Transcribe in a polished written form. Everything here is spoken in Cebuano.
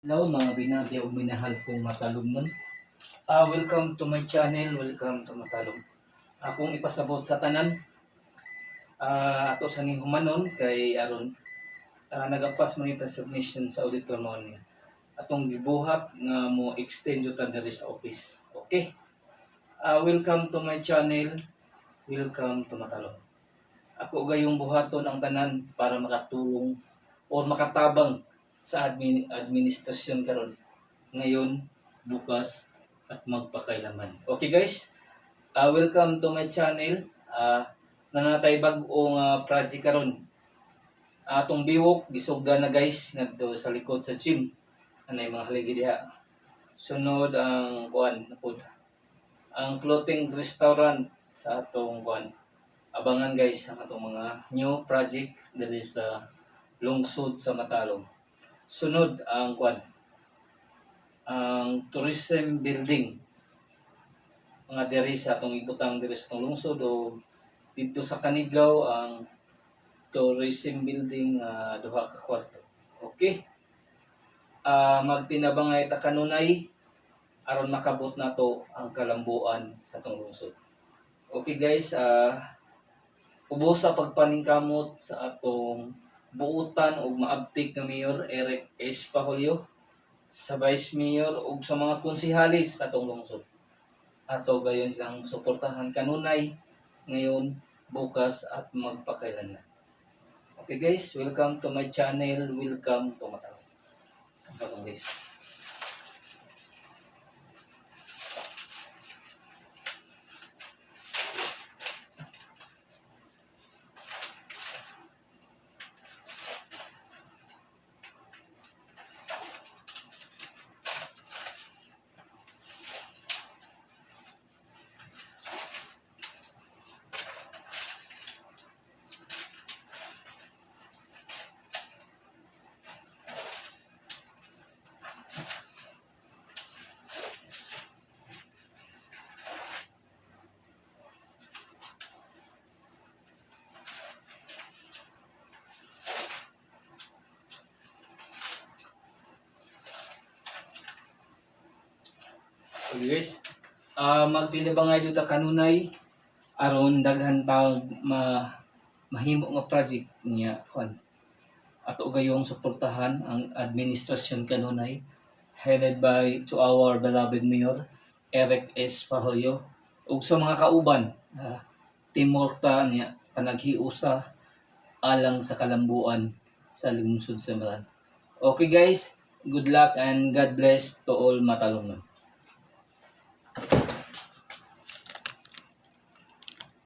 Hello, mga binati ug minahal kong Matalomnon. Welcome to my channel, welcome to Matalom. Akong ipasabot sa tanan, ato sa ning humanon kay aron nagapas man ita submission sa auditor mo niya. Atong gibuhat nga mo extend ta diri sa office. Okay? Welcome to my channel, welcome to Matalom. Ako gayong buhaton ang tanan para makatulong or makatabang sa administrasyon karon ngayon, bukas at magpakailanman. Okay guys, welcome to my channel. Nanatay bag-ong project karon. Atong biwok gisugda na, guys, ngadto sa likod sa gym. Anay mga haligi diha. Sunod ang kuan napud. Ang floating restaurant sa atong kuan. Abangan, guys, ang atong mga new project diri sa lungsod sa Matalom. Sunod ang kuan, ang tourism building mga diri sa atong ibutang diri sa atong lungsod o dito sa Kanigaw, ang tourism building duha ka kwarto. Okay. Magtinabangay ta kanunay aron makabot nato ang kalambuan sa atong lungsod. Okay guys, ubos sa pagpaningkamot sa atong buutan ug maabtik nga Mayor Eric S. Pajulio, sa Vice Mayor ug sa mga konsehalis sa atong lungsod. Ato gayon silang suportahan kanunay ngayon, bukas at magpakailanman. Okay guys, welcome to my channel, welcome to Matalom. Welcome, guys. Okay guys, magtinabangay dito kanunay aron daghan tag ma mahimo nga project niya kon. Ato gayong suportahan ang administrasyon kanunay headed by to our beloved Mayor Eric S. Pajulio ug sa mga kauban, teamwork ta niya, panaghiusa alang sa kalambuan sa lungsod sa Maran. Okay guys, good luck and God bless to all Matalomnon.